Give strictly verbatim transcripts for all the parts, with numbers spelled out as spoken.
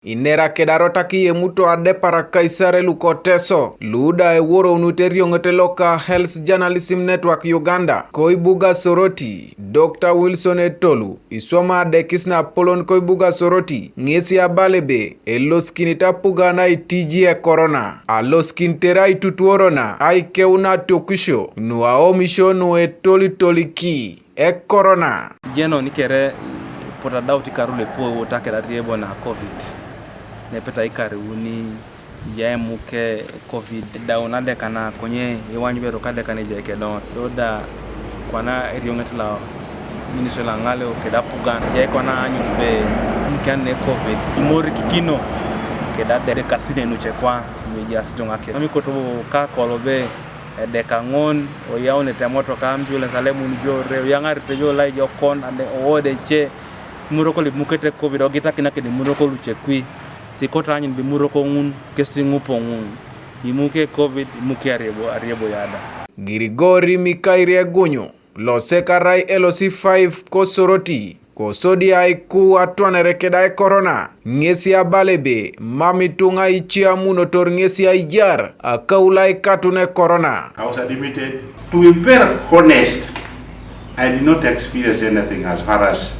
Inera keda arotaki iyemuto adepar akaisare luko Teso, luda eworounut erioŋet loka Health Journalism Network Uganda, koibuga Soroti, Doctor Wilson Etolu, iswama adekis napolon koibuga Soroti, ŋesi abala ebe, elosikinit apuga naitiji ekorona, alosikinit erai tutuorona, aikeuna tokisho, nuaomisho nuetolitoliki. Ekorona. Jeno nikere ipot adaut ikaru lepo ewota keda atiebo na covid. Nepeta ikar iuni ijai emuke covid edaun adekana konye iwany bero kadekana ijai kedon. Doda kwana erioŋet lao ministry la ŋaleu keda apugan ijai kwana anyun be mkian ne covid imorikikino keda de kasine nuche kwa nuejias ituŋa keda. Amikoto kakolo be edeka ŋon, oyaunete emotoka ambulance alemun ijo ore, oyaŋarite ijo laijokon ane owode ce, imuroko limukete covid, ogitakin akini imuroko luce kwi, sikoto anyun bimuroko ŋun, kesiŋupo ŋun, imuke covid, imuke ariebo, ariebo yada. Grigori Mikairi Egunyu, losekarai L C five ko Soroti, kosodi aiku atwanere keda ekorona, ŋesi abala ebe, mam ituŋa ice amunotor ŋesi aijar, akaul aikatun ekorona. I was admitted. To be very honest, I did not experience anything as far as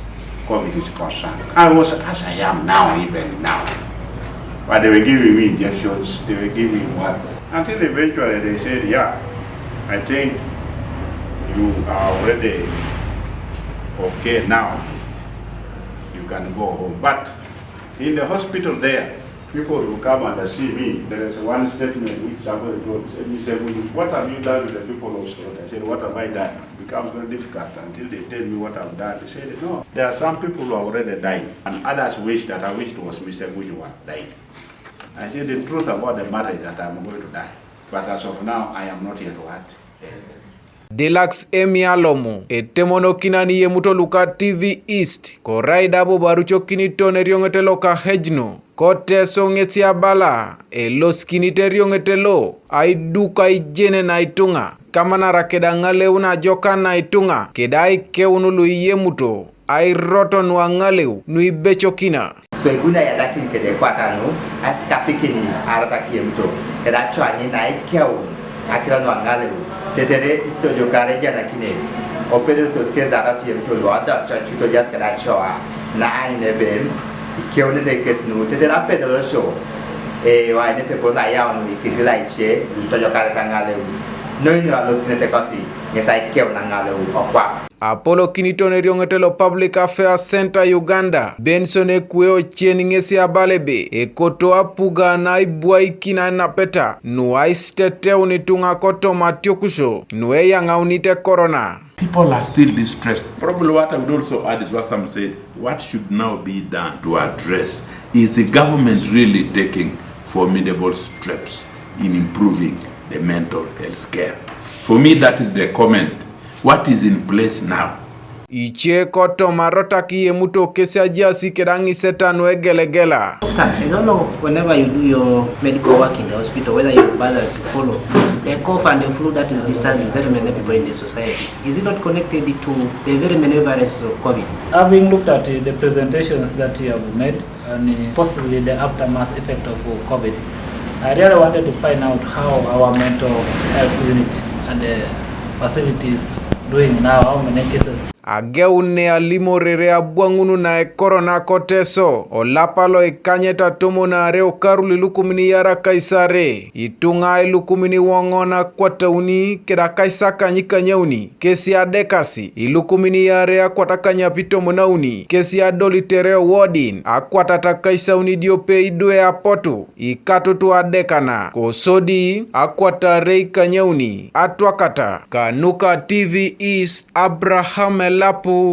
covid is concerned. I was as I am now, even now. But they were giving me injections, they were giving me what? Until eventually they said, yeah, I think you are already okay now. You can go home. But in the hospital there, people will come and see me. There is one statement which somebody told, said, "Mister Guyu, what have you done to the people of Soroti?" I said, "What have I done?" It becomes very difficult until they tell me what I've done. They said, "No, there are some people who have already died, and others wish that I wish it was Mister Guyu who had died." I said, "The truth about the matter is that I'm going to die. But as of now, I am not yet what? Dead." Delax Emi Alomu, etemonokinan iyemuto luka T V East, korai da bobo arucokiniton erioŋet loka Hejno, ko Teso ŋesi abala, elosikinit erioŋet lo, aiduk aijenen aituŋa, kamanara keda ŋaleun ajokan naituŋa, keda aikeun luiyemuto, airot nuaŋaleu nuibecokina. So ibuni ayadakin kede ekwata nu, asikapikini aratak iyemuto, keda acoani naikeun akiro nuaŋaleu, tetere itojokar ejanakine, opedoritos kesi arat iyemuto luoda cocuto jas keda acoa, naanyun ebe ikeunete kes nu, tetere apedorosio, e, oainete bon ayaun ikisila ice, lutojokareta ŋaleu. Noinio alosikinete kosi, ŋes aikeun aŋaleu okwap. Apolokiniton erioŋet lo Public Affairs Center Uganda, Benson Ekwe Ochen ŋesi abala ebe, ekoto apuga naibwaikin ainapeta, nuaisiteteun ituŋa kotoma atiokisio, nueyaŋaunit ekorona. People are still distressed. Probably what I would also add is what some said, what should now be done to address, is the government really taking formidable steps in improving the mental health care? For me, that is the comment. What is in place now? Ice kotoma arotak iyemuto kesi ajaasi keda ŋiseta nuegelegela. Doctor, I don't know, whenever you do your medical work in the hospital, whether you bother to follow the cough and the flu that is disturbing very many people in the society. Is it not connected to the very many variants of covid? Having looked at, uh, the presentations that you have made, and, uh, possibly the aftermath effect of, uh, covid, I really wanted to find out how our mental health unit and the facilities doing now, how many cases. Ageun ne alimorere abwaŋun na ekorona ko Teso, olapa lo ikanyet atomon aare okaru ilukumin iare akaisare, ituŋa ilukumin iwoŋon akwatauni keda akaisakany ikanyauni, kesi adekasi ilukumin iare akwatakanyapi tomon auni, kesi adolitere wodin akwatat akaisauni idiope idwe apotu, ikatutu adekana, kosodi akwatare ikanyauni atwakata, kanuka T V East, Abraham Elapu,